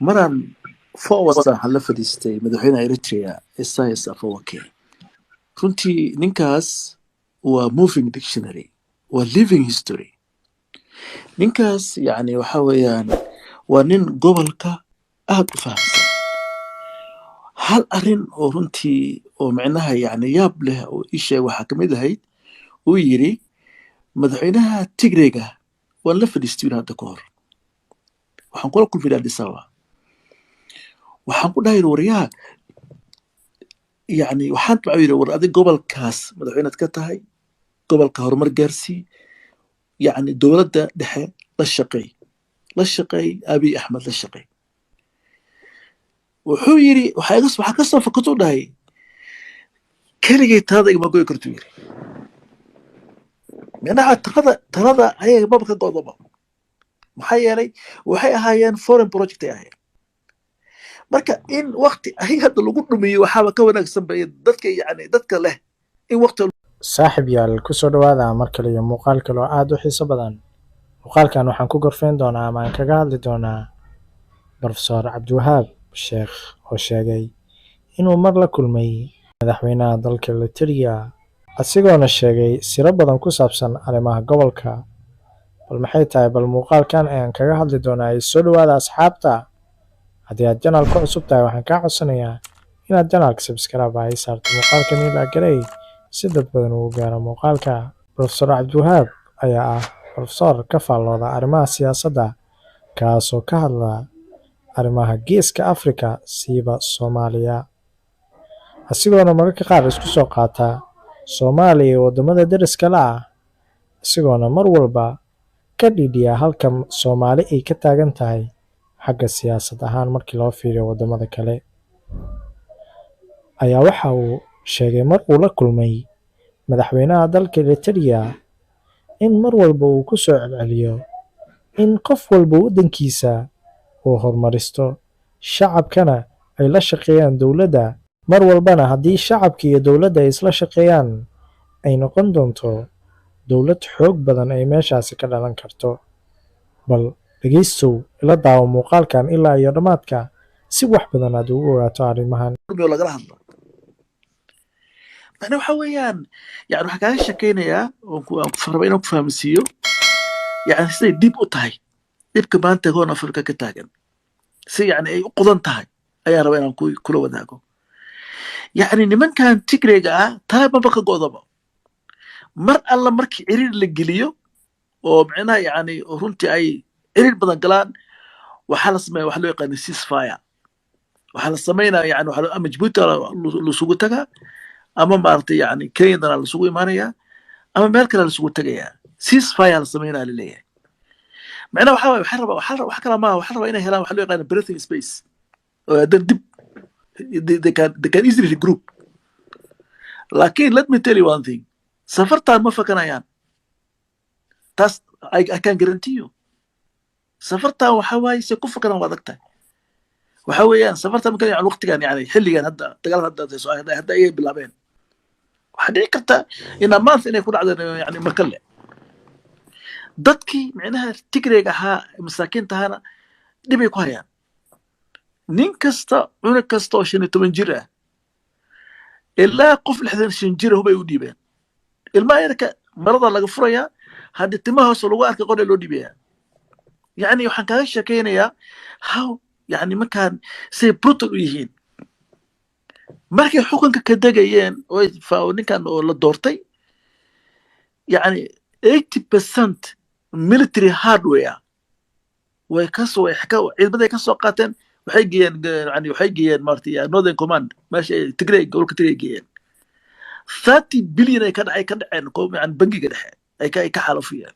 Maraan 4 hours waxaan la fadhiistay madaxweynaha Eritrea, Isaias Afwerki. Runtii ninkaas waa moving dictionary, waa living history ninkaas. Yani waxa weeyaan waa nin gobolka aad u fahamsan. Hal arrin oo runtii oo micnaha yani yaab leh oo ii sheeg waxaa kamid ahayd, uu yiri madaxweynaha Tigreyga waan la fadhiistay yiri hadda ka hor, waxaan kula kulmay Addis Ababa. Waxaan ku dhahay, "Waryaha, yani waxaan tabca," yiri, "war adig gobolkaas madaxweynaad ka tahay, gobolka horumar gaarsii, yani dowladda dhexe la shaqeey, la shaqeey Abiy Axmed la shaqeey." Wuxuu yiri, waxaa kasoo fakatuu dhahay, "Keligay talada igama goyi kartuu," yiri. Micnaha talada ayaga maba ka go'doba. Maxaa yeelay, waxay ahaayeen foreign project ay ahaayeen. Marka in wakti ayaga hadda lagu dhumiyo waxaaba ka wanaagsan ba dadka, yani dadka leh in wakti Saaxiib yaal, kusoo dhawaada mar kale iyo muuqaal kale oo aad u xiiso badan. Muuqaalkan waxaan ku gorfayn doonaa ama aan kaga hadli doonaa Professor Cabdiwahaab Sheekh oo sheegay inuu mar la kulmay madaxweynaha dalka Eritrea, asigoona sheegay siro badan ku saabsan arrimaha gobolka. Bal maxay tahay? Bal muuqaalkan ayaan kaga hadli doonaa. Ee soo dhawaada, asxaabta. Haddii aad channel ku cusub tahay, waxaan kaa codsanayaa inaad channelka subscribe ay saarto, muuqaalkan ilaa galay si dad badan uu gaaro muuqaalka. Professor Cabdiwahaab ayaa ah professor ka faallooda arrimaha siyaasadda, kaasoo ka hadla arrimaha Geeska Afrika, siiba Soomaaliya, asigoona mararka qaar isku soo qaata Soomaaliya iyo waddamada deriska la ah, isagoona mar walba ka dhiidhiya halka Soomaali ay ka taagan tahay xagga siyaasad ahaan markii loo fiiriyo waddamada kale. Ayaa waxa uu sheegay mar uu la kulmay madaxweynaha dalka Eritrea in mar walba uu ku soo celceliyo in qof walba waddankiisa uu horumaristo, shacabkana ay la shaqeeyaan dowladda, mar walbana haddii shacabka iyo dowladda ay isla shaqeeyaan ay noqon doonto dowlad xoog badan ay meeshaasi ka dhalan karto. Bal dhegaystow, ila daawo muuqaalkan ilaa iyo dhammaadka si wax badan aad ugu ogaato arrimahan. Dhumiyo lagala hadlo. Macna waxa weeyaan, yani waxaan kaaga shakeynayaa oon ku aan ku raba inaan ku fahamsiiyo yani siday dhib u tahay dhibka maanta Horn Africa ka taagan, si yani ay u qodan tahay ayaan rabaa inaan kula wadaago. Yani nimankan Tigreyga ah tala maba ka go'daba. Mar alla markii ciriir la geliyo oo micnaha yani runtii ay ciriir badan galaan, waxaa la sameeya waxa loo yaqaana ceasefire. Waxaa la samaynaya yani ama Djibouti lasugu tagaa, ama maaragtay yani Kenyadana lasugu imaanaya, ama meel kale lasugu tagayaa. Ceasefire la samaynaya laleeyahay. Macnaha waxa waye, waxaa rabaa waxaa wax kala maaha, waxaa rabaa inay helaan waxa loo yaqaana breathing space oo haddana dib they can easily regroup. Laakiin let me tell you one thing: safartaan ma fakanayaan. Taas I can guarantee you. Safartan waxa waaye se ku fakanaan waa adag tahay. Waxa weeyaan safartan markan yani waqtigan, yani xilligan hadda dagaalada hadda ayay bilaabeen, waxaa dhici karta in a month inay ku dhacdo yani Makale. Dadkii micnaha Tigreyga ahaa, masaakiinta ahaana, dhibay ku hayaan. Nin kasta, cunug kasta oo 15 jir ah ilaa qof 65 jir ah hubay u dhiibeen. Ilmaha yarka marada laga furayaa, haddii timaha hoose lagu arkay qore loo dhiibaya. Yani waxaan kaaga sheekaynayaa how yani markaan say brutal u yihiin. Markay xukunka ka degayeen oo ninkan oo la doortay, yani 80% military hardware way kasoo way ka ciidamaday ka soo qaateen, waxay geeyeen, yani waxay geeyeen maaragtay Northern Command, meesha ay Tigray, gobolka Tigray geeyeen. 30 billion ay ka dhacay, ka dhaceen yani bangiga dhexe ay ka xalafiyeen.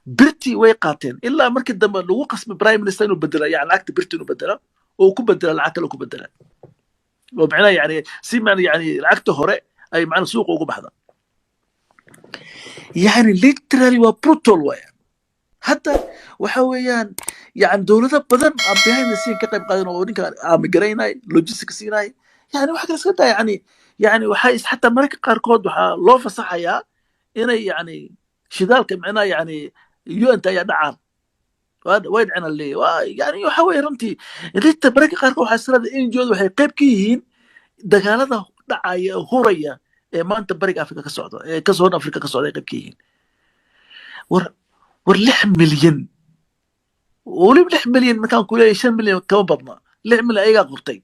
Birtii way qaateen ilaa markii dambe lagu qasbay prime minister inuu bedela, yani lacagta birti inuu bedela oo ku bedela lacag kale ku bedela, oo macnaha yani si macna yani lacagta hore ay macna suuqa ugu baxda. Yani literally waa brutal waya. Hadda waxa weeyaan yani dowlado badan aan behind the scene ka qayb qaadan oo ninka aami garaynay, logistic siinay, yani waxa kale iska daa. Yani waxay xataa mararka qaarkood waxaa loo fasaxayaa inay yani shidaalka micnaha yani UN-ta ayaa dhacaan. Way dhaceen leeyahay. Waa yani waxa weeye runtii inta mararka qaarkood waxaa isleedahay NGO waxay qayb ka yihiin dagaalada dhacaya, huraya ee maanta Bariga Afrika ka socda, ee ka Horn Afrika ka socda ay qayb ka yihiin. War 6 milyan, weliba 6 milyan markaan ku leeyahay, 5 milyan kama badna, 6 milyan ayagaa qortay.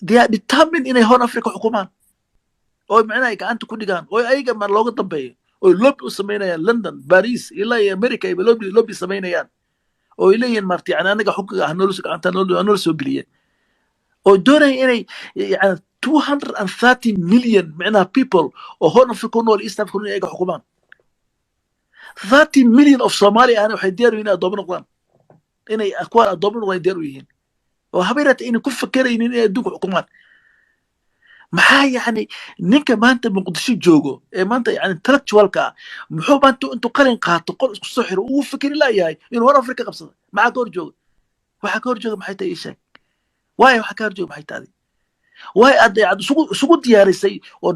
They are determined inay Horn Africa xukumaan oo macnaha ay gacanta ku dhigaan oo ayaga ma looga dambeeyo, oo lobby u samaynayaan London, Paris ilaa iyo America ay lobby samaynayaan oo ay leeyihiin marti yani anaga xukunka hanoola gacanta hanoola soo geliye, oo doonaya inay yani 230 million micnaha people oo Horn Africa ku nool, East Africa ku nool, ayaga xukumaan. 30 million of Somalia ahna waxay diyaar u yihiin inay addoomo noqdaan, inay kuwaan addoomo noqdaan diyaar u yihiin, oo habeeraata aynan ku fakeraynin inay adduunka xukumaan. Maxaa yani ninka maanta Muqdisho joogo ee maanta yani intellectualka ah muxuu maanta intuu qalin qaato, qol isku soo xiro, ugu fikri laayahay inuu Horn Africa qabsado? Maxaa ka hor jooga? Waxaa ka hor jooga maxay tahay? Ii sheeg waayo. Waxaa ka hor jooga maxay tahay? Waay aad isugu diyaarisay oo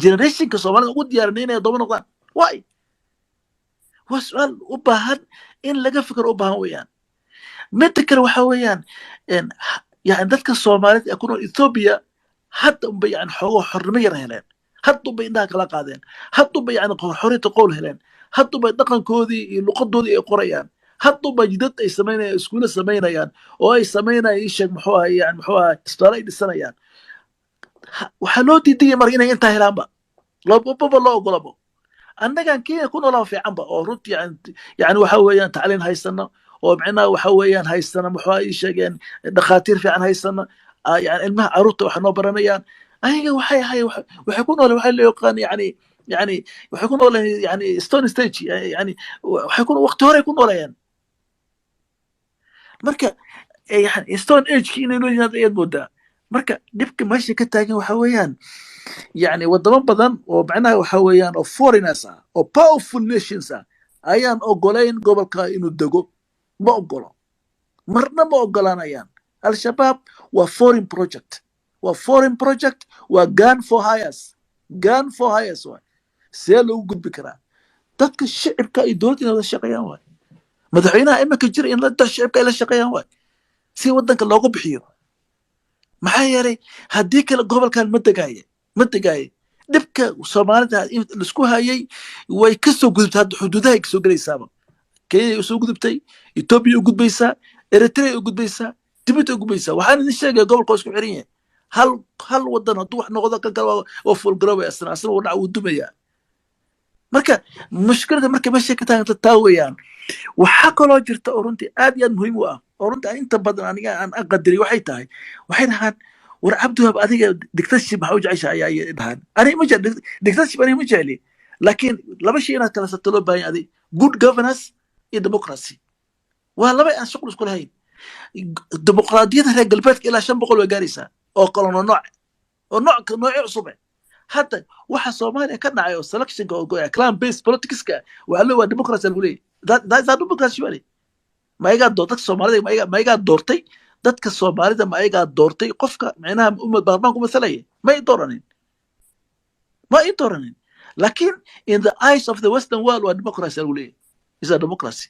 generationka Soomaalida ugu diyaarinay inay addoomo noqdaan? Waay, waa su-aal u baahan in laga fikro u baahan weeyaan. Midda kale waxa weeyaan, yani dadka Soomaalida ee ku nool Ethiopia hadda unbay yani xoogo xornimo yar heleen, hadda unbay indhaha kala qaadeen, hadda unbay yani xorriyata qowl heleen, hadda unbay dhaqankoodii iyo luqadoodii ay qorayaan, hadda unbay jidad ay samaynayaan, iskuulo samaynayaan oo ay samaynayaan, ii sheeg muxuu ahay, yani muxuu ahay, isbitaalo ay dhisanayaan. Waxaa loo diidaya marka inay intaa helaanba loobaba loo ogolabo. Annagan Kenya ku noolaa fiicanba oo runtii yani waxa weeyaan tacliin haysano oo micnaha waxa weeyaan haysana, muxuu ii sheegeen, dhakhaatiir fiican haysana, yani ilmaha caruurta waxa noo baranayaan. Ayaga waxay ahay waxay ku nooleen waxay loo yaqaan yani waxay ku nooleen yani stone stage, yani waxay ku waqti hore ku noolayeen. Marka yani stone age inay noo yihiin ayaad moodaa. Marka dhibka meesha ka taagan waxa weeyaan yani wadamo badan oo macnaha waxa weeyaan oo foreigners ah oo powerful nations ah ayaan ogolayn gobolka inuu dego. Ma ogolo, marna ma ogolaanayaan. Al-Shabaab waa foreign project, waa foreign project, waa gun for hires, gun for hires waay. See loogu gudbi karaa? Dadka shicibka iyo dowladda inay wada shaqeeyaan waay. Madaxweynaha iminka jira in la shicibka ay la shaqeeyaan waay si waddanka loogu bixiyo. Maxaa yeelay haddii kale gobolkan ma degaaye, ma degaaye. Dhibka Soomaalida laisku hayay way kasoo gudubtay, hadda xuduudahay kasoo gelaysaaba. Kenya usoo gudubtay, Ethiopia u gudbaysaa, Eritrea u gudbaysaa, Djibouti u gudbaysaa. Waxaan idin sheegaya gobolka waa isku xiran yahay. Hal wadan hadduu wax noqdo, kan kale waa fuulgaroobaya, asna wuu dhac, wuu dumayaa. Marka mushkilada marka meeshay ka taaganta taa weeyaan. Waxaa kaloo jirta oo runtii aad iyo aad muhiim u ah oo runtii aan inta badan aniga aan qadariy waxay tahay, waxay dhahaan: "War Cabdiwahab, adiga dictatorship maxaa u jeceshahay?" Ayay dhahaan. Aniga ma jecli dictatorship, aniga ma jecli, laakiin laba shay inaad kala sato loo baahan yahay: good governance iyo democracy. Waa laba aan shuqul isku lahayn. Dimuqraadiyadda reer galbeedka ilaa 500 way gaaraysaa oo kalono nooc oo nooc noocyo cusub eh. Hadda waxa Soomaaliya ka dhacay oo selectionka oo clan based politicska waxaa loo waa democracy lagu leeyahy. That democracy wale ma ayagaa door dadka Soomaalida ma ayagaa doortay? Dadka Soomaalida ma ayagaa doortay qofka micnaha umad baarlamaanku masalaya? Ma ay dooranin, ma ay dooranin, laakiin in the eyes of the Western world waa democracy lagu leeyahy, is a democracy.